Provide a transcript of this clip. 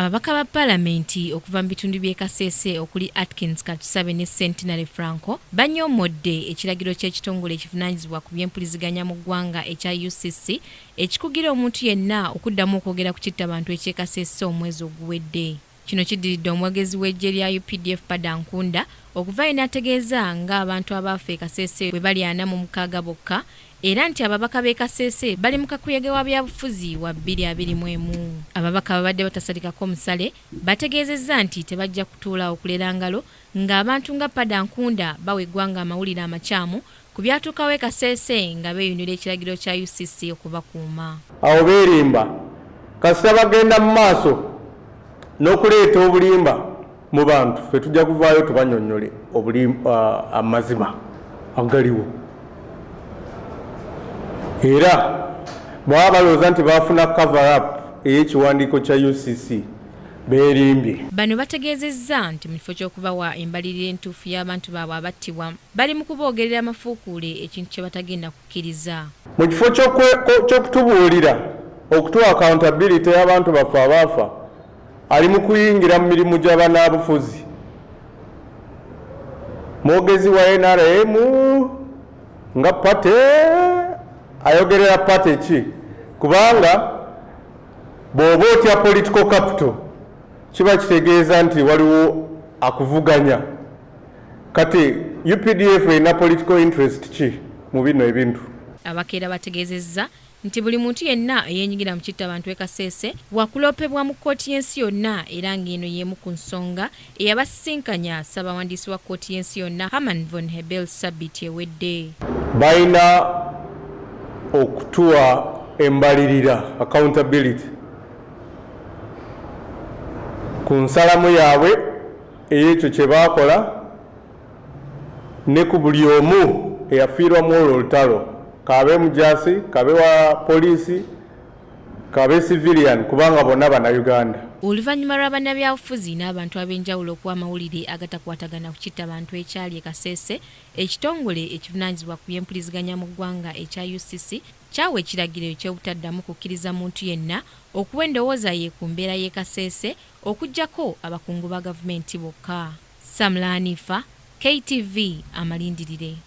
Ababaka ba Palamenti okuva mu bitundu by'e Kasese okuli Atkins Katusabe ne Centenary Franco banyoomodde ekiragiro ky'ekitongole ekivunaanyizibwa ku by'empuliziganya mu ggwanga ekya UCC ekikugira omuntu yenna okuddamu okwogera ku kittabantu eky'e Kasese omwezi oguwedde. Kino kiddiridde omwogezi w'eggye lya updf Pada Nkunda okuvaayo n'ategeeza ng'abantu abaafa e Kasese bwe bali 46 bokka era nti ababaka b'e Kasese bali mu kakuyege wa byabufuzi wa 2021. Ababaka ababadde batasalikako musale bategeezezza nti tebajja kutuula okulera ngalo ng'abantu nga Pada Nkunda bawa eggwanga amawulire amakyamu ku byatuukawo e Kasese nga beeyunira ekiragiro kya UCC okubakuuma. Awo beerimba kasita bagenda mu maaso n'okuleeta obulimba mu bantu, ffe tujja kuvaayo tubanyonnyole amazima agaliwo. Era bwaba balowooza nti baafuna cover up ey'ekiwandiiko kya UCC, beerimbye. Bano bategeezezza nti mu kifo ky'okubawa embalirira entuufu y'abantu baabwe abattibwa, bali mu kuboogerera amafuukuule ekintu kye batagenda kukkiriza. Mu kifo ky'okutubuulira, okutuwa accountability y'abantu baffe abaafa, ali mu kuyingira mu mirimu gya bannaabufuzi. Mwogezi wa NRM nga party, ayogerera party ki? Kubanga bw'oba otya political capital, kiba kitegeeza nti waliwo akuvuganya. Kati UPDF erina political interest ki mu bino ebintu? Abakeera bategeezezza nti buli muntu yenna eyeenyigira mu kittabantu e Kasese wakuloopebwa mu kkooti y'ensi yonna era ng'eno y'emu ku nsonga eyabasisinkanya ssabawandiisi wa kkooti y'ensi yonna Herman von Hebel ssabbiiti ewedde. Balina okutuwa embalirira, accountability, ku nsalamu yaabwe ey'ekyo kye baakola ne ku buli omu eyafiirwa mu olwo olutalo, k'abe mujaasi, k'abe wa poliisi, k'abe civilian, kubanga bonna Bannayuganda. Oluvannyuma lwa bannabyabufuzi n'abantu ab'enjawulo okuwa amawulire agatakwatagana ku kittabantu ekyali e Kasese, ekitongole ekivunaanyizibwa ku by'empuliziganya mu ggwanga ekya UCC kyawa ekiragiro eky'obutaddamu kukkiriza muntu yenna okuwa endowooza ye ku mbeera y'e Kasese okuggyako abakungu ba gavumenti bokka. Samla Hanifa, KTV, Amalindirire.